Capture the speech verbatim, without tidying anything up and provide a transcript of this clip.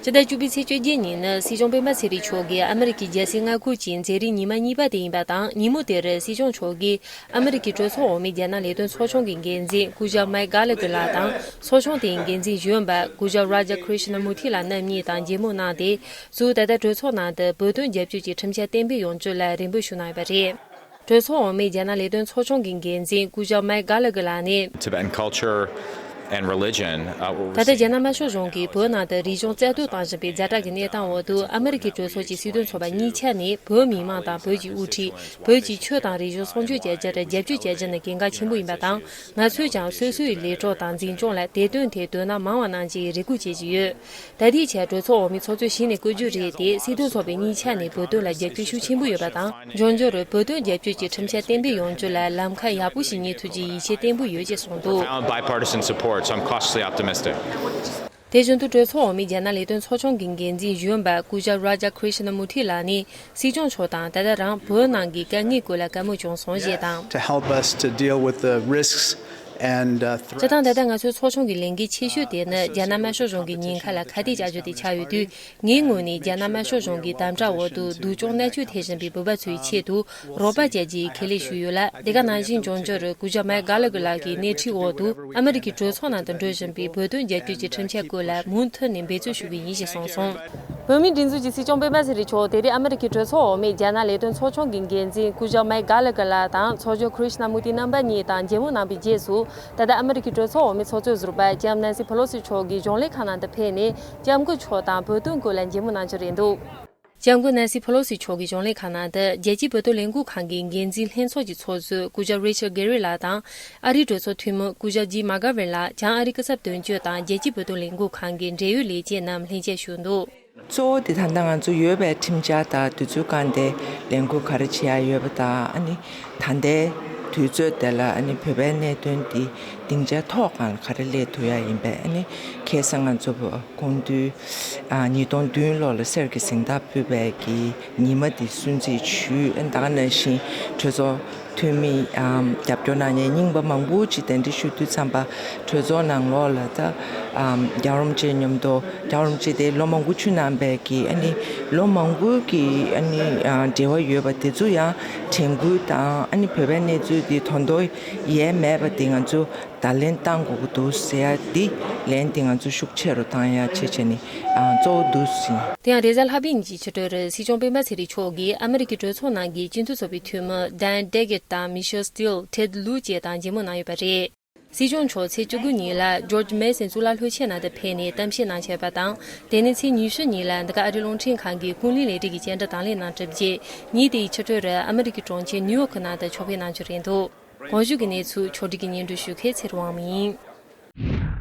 སྤྱི་ཟླ་བཅུ་པའི་ཚེས་བཅོ་བརྒྱད་ཉིན་ནི་སྲིད་སྐྱོང་སྤེན་པ་ཚེ་རིང་མཆོག་གིས་ཨ་མི་རི་ཀའི་རྒྱལ་སའི་མངའ་ཁུལ་གྱི་མཛད་རིམ་ཉི་མ་གཉིས་པ་དེ་ཡིན་པ་དང་། ཉིན་མོ་དེར་སྲིད་སྐྱོང་མཆོག་གིས་ཨ་མི་རི་ཀའི་གྲོས་ཚོགས་འོག་མའི་རྒྱ་ནག་ལས་དོན་ཚོགས་ཆུང་གི་འགན་འཛིན་སྐུ་ཞབས་མེག་གྷ་ལ་གྷེར་ལགས་དང་། ཚོགས་ཆུང་དེའི་འགན་འཛིན་གཞོན་པ་སྐུ་ཞབས་རཱ་ཇ་ཁྲི་ཤི་ན་མུར་ཐི་ལགས་རྣམ་གཉིས་དང་མཇལ་མོལ་གནང་སྟེ། གཙོ་བོ་ད་ལྟ་གྲོས་ཚོགས་ནང་དུ་བོད་དོན་རྒྱབ་སྐྱོར་གྱི་ཁྲིམས་འཆར་གཏན་འབེབས་ཡོང་ཚུལ་ལ་རེ་འབོད་ཞུ་གནང་ཡོད་པ་རེད། གྲོས་ཚོགས་འོག་མའི་རྒྱ་ནག་ལས་དོན་ཚོགས་ཆུང་གི་འགན་འཛིན་སྐུ་ཞབས་མེག་གྷ་ལ་གྷེར་ལགས་ནས། Tibetan culture and religion. Uh, what we're ད་ལྟ་རྒྱ་seeing ནག་དམར་ཤོག་གཞུང་གིས་བོད་ནང་དུ་རིག་གཞུང་རྩ་གཏོར་བཏང་བཞིན་པའི་ཛ་དྲག་གི་གནས་སྟངས་འོག་ཏུ། ཨ་མི་རི་ཀའི་གྲོས་ཚོགས་ཀྱི་སྲིད་དོན་ཚོགས་པ་གཉིས་ཆ་ནས་བོད་མི་མང་དང་བོད་ཀྱི་དབུ་ཁྲིད། བོད་ཀྱི་ཆོས་དང་རིག་གཞུང་སྲུང་སྐྱོབ་བྱ་རྒྱུར་རྒྱབ་སྐྱོར་བྱ་རྒྱུ་ནི་གལ་འགངས་ཆེན་པོ་ཡིན་པ་དང་། ང་ཚོས་ཀྱང་སོ་སོའི་ལས་གྲོགས་དང་འཛིན་སྐྱོང་ལ་དེ་དོན་དེ་དོ་སྣང་མང་བ་གནང་ཆེད་རེ་སྐུལ་བྱེད་ཀྱི་ཡོད། ད་ལྟའི་ཆར་གྲོས་ཚོགས་འོག་མའི་ཚོགས་གཙོ་གཞི་ནས་བསྐོ་རྒྱུ་རེད་དེ། སྲིད་དོན་ཚོགས་པའི་གཉིས་ཆ་ནས་བོད་དོན་ལ་རྒྱབ་སྐྱོར་ཤུགས་ཆེན་པོ་ཡོད་པ་དང་། འབྱུང་འགྱུར་བོད་དོན་རྒྱབ་སྐྱོར་གྱི་ཁྲིམས་འཆར་གཏན་འབེབས་ཡོང་རྒྱུ་ལ་ལམ་ཁ་ཡག་པོ་ཞིག་རྙེད་ཐུབ་རྒྱུའི་ཡིད་ཆེས་བརྟན་པོ་ཡོད་ཅེས་གསུངས་འདུག Found bipartisan support, so I'm cautiously optimistic. དེ་བཞིན་དུ་གྲོས་ཚོགས་འོག་མའི་རྒྱ་ནག་ལས་དོན་ཚོགས་ཆུང་གི་འགན་འཛིན་གཞོན་པ་སྐུ་ཞབས་རཱ་ཇ་ཁྲི་ཤི་ན་མུར་ཐི་ལགས་ནས། སྲིད་སྐྱོང་མཆོག་དང་ད་ལྟ་རང་བོད་ནང་གི་དཀའ་ངལ་སྐོར་ལ་བཀའ་མོལ་བྱུང་སོང་ཞེས་དང་། To help us to deal with the risks and, uh, སྤྱིར་བཏང་། ད་ལྟ་ང་ཚོའི་ཚོགས་ཆུང་གི་ལས་འགན་ཆེ་ཤོས་དེ་ནི་རྒྱ་ནག་དམར་ཤོག་གཞུང་གི་ཉེན་ཁ་ལ་ཁ་གཏད་བཅག་རྒྱུ་དེ་ཆགས་ཡོད་དུས། ངའི་ངོས་ནས་རྒྱ་ནག་དམར་ཤོག་གཞུང་གི་དམ་དྲག་འོག་ཏུ་སྡུག་སྦྱོང་མནར་གཅོད་ཐེབས་བཞིན་པའི་བོད་པ་ཚོའི་ཆེད་དུ་རོགས་པ་བྱ་རྒྱུའི་ཁས་ལེན་ཞུས་ཡོད་ལ། དེ་ག་ནང་བཞིན་འབྱུང་འགྱུར་སྐུ་ཞབས་མེག་གྷ་ལ་གྷེར་ལགས་ཀྱི་སྣེ་ཁྲིད་འོག་ཏུ་ཨ་མི་རི་ཀའི་གྲོས་ཚོགས་ནང་དུ་འགྲོ་བཞིན་པའི་བོད་དོན་རྒྱབ་སྐྱོར་གྱི་ཁྲིམས་འཆར་སྐོར་ལ་མུ་མཐུད་ནས་འབད་རྩོལ་ཞུ་གི་ཡིན་ཞེས་གསུངས་སོང་། བོད་མིའི་སྒྲིག་འཛུགས་ཀྱི་སྲིད་སྐྱོང་སྤེན་པ་ཚེ་རིང་མཆོག་དེ་རིང་ཨ་མི་རི་ཀའི་གྲོས་ཚོགས་འོག་མའི་རྒྱ་ནག་ལས་དོན་ཚོགས་ཆུང་གི་འགན་འཛིན་སྐུ་ཞབས་མེག་གྷ་ལ་གྷེར་ལགས་དང་ཚོགས་གཞོན་ཁྲི་ཤི་ན་མུར་ཐི་རྣམ་པ་གཉིས་དང་མཇལ་མོལ་གནང་བའི་རྗེས་སུ། ད་ལྟ་ཨ་མི་རི་ཀའི་གྲོས་ཚོགས་འོག་མའི་ཚོགས་གཙོ་ཟུར་པ་ལྕམ་ནན་སི་ཕེ་ལོ་སི་མཆོག་གི་གཞུང་ལས་ཁང་ནང་དུ་ཕེབས་ནས། ལྕམ་སྐུ་མཆོག་དང་བོད་དོན་སྐོར་ལ་མཇལ་མོལ་གནང་རྒྱུ་རེད་འདུག་ལྕམ་སྐུ་ནན་སི་ཕེ་ལོ་སི་མཆོག་གི་གཞུང་ལས་ཁང་ནང་དུ། རྒྱལ་སྤྱིའི་བོད་དོན་ལས་འགུལ་ཁང་གི་འགན་འཛིན་ལྷན་ཚོགས་ཀྱི་ཚོགས་གཙོ་སྐུ་ཞབས་རི་ཆར་གྷེ་རི་ལགས་དང་། ཨ་རིའི་གྲོས་ཚོགས་འཐུས་མི་སྐུ་ཞབས་ཇིམ་མ་གྷ་ཝིན་ལགས། བྱང་ཨ་རིའི་སྐུ་ཚབ་དོན་གཅོད་དང་རྒྱལ་སྤྱིའི་བོད་དོན་ལས་འགུལ་ཁང་གི་འབྲེལ་ཡོད་ལས་བྱེད་རྣམས་ལྷན་མཇལ་ཞུས་འདུག་གཙོ་བོ་དེ་ད་ལྟ་ང་ཚོ་ཡོད་པའི་ཁྲིམས་འཆར་དང་དུས་ཚོད་བསྐངས་ཏེ་ལས་འགུལ་ག་རེ་བྱེད་ཡ་ཡོད་པ་དང་། ཨ་ནི་ད་ལྟའི་དུས་ཚོད་དེ་ལ་ཨ་ནི་བོད་པའི་གནད་དོན་འདི་སྡིངས་ཆའི་ཐོག་སྒང་ལ་ག་རེ་སླེབས་ཐུབ་ཡ་ཡིན་པས། ཨ་ནི་ཁ་སང་ང་ཚོ་དགོངས་དུས་ཨ་ཉིས་སྟོང་བདུན་ལོ་ལ་གསེར་གྱི་གཟེངས་རྟགས་ཕུལ་བའི་གི་ཉི་མ་འདི་སྲུང་བརྩི་ཞུས། ཨ་ད་ག་ནང་བཞིན་གྲོས་ཚོགས་འཐུས་མི་ཨམ་རྒྱབ་སྐྱོར་གནང་མཁན་རྙིང་པ་མང་པོ་ཅིག་གདན་འདྲེན་ཞུ་དུས་ཙམ་པ། གྲོས་ཚོགས་ནང་ལོགས་ལ་ད་ཨམ་རྒྱལ་བ་རིན་པོ་ཆེ་མཉམ་དུ། རྒྱལ་བ་རིན་པོ་ཆེ་དེ་ལོ་མང་པོ་ཆུ་ནང་པའི་གི་ཨ་ནི་ལོ་མང་པོའི་གི་ཨ་ནི་ཨ་འབྲེལ་བ་ཡོད་པ་དེ་ཚོ་ཡང་དྲན་སྐུལ་དང་། ཨ་ནི་བོད་པའི་གནས་ཚུལ་དེ་དོན་དུ་ཡལ་མེད་པ་དེ་ང་ཚོ་བརྡ་ལན་བཏང་དགོས་ཀྱི་འདུག་ཟེར་ཡ་འདི་ལན་དེ་ང་ཚོ་ཤུགས་ཆེ་རུ་བཏང་ཡ་བྱེད་བྱས་ནས་ཨ་གཙོ་བོ་འདུག་ཟིན། དེ་ཡང་རེས་གཟའ་ལྷག་པའི་ཉིན་གྱི་ཕྱི་དྲོ་རུ་སྲིད་སྐྱོང་སྤེན་པ་ཚེ་རིང་མཆོག་གིས་ཨ་མི་རི་ཀའི་གྲོས་ཚོགས་ནང་གི་སྤྱི་འཐུས་ཚོགས་པའི་འཐུས་མི་ཌན་ཌེ་གྷེཊ་དང་མི་ཤེལ་སི་ཊིལ། ཊེཌ་ལུ་བཅས་དང་མཇལ་མོལ་གནང་ཡོད་པ་རེད། སྲིད་སྐྱོང་མཆོག་ཚེས་བཅུ་དགུ་ཉིན་ལ་ཇོརྗ་མེ་སོན་གཙུག་ལག་སློབ་ཆེན་ནང་དུ་ཕེབས་ནས་གཏམ་བཤད་གནང་འཆར་ཡོད་པ་དང་། དེ་ནས་ཚེས་ཉི་ཤུ་ཉིན་ལ་འདི་ག་ཨ་རིའི་རླུང་འཕྲིན་ཁང་གི་ཀུན་གླེང་ལས་རིགས་ཀྱི་བཅར་འདྲི་དང་ལེན་གནང་གྲུབ་རྗེས། ཉིན་དེའི་ཕྱི་དྲོ་རུ་ཨ་མི་རི་ཀའི་གྲོང་ཁྱེར་ནིའུ་ཡོག་གི་ནང་དུ་ཕྱོགས་ཕེབས་གནང་རྒྱུ་རེད་འདུག་གོང་ཞུས་ཀྱི་གནས་ཚུལ་ཕྱོགས་སྒྲིག་གིས་སྙན་སྒྲོན་ཞུ་མཁན་ཚེ་རིང་དབང་མོ་ཡིན།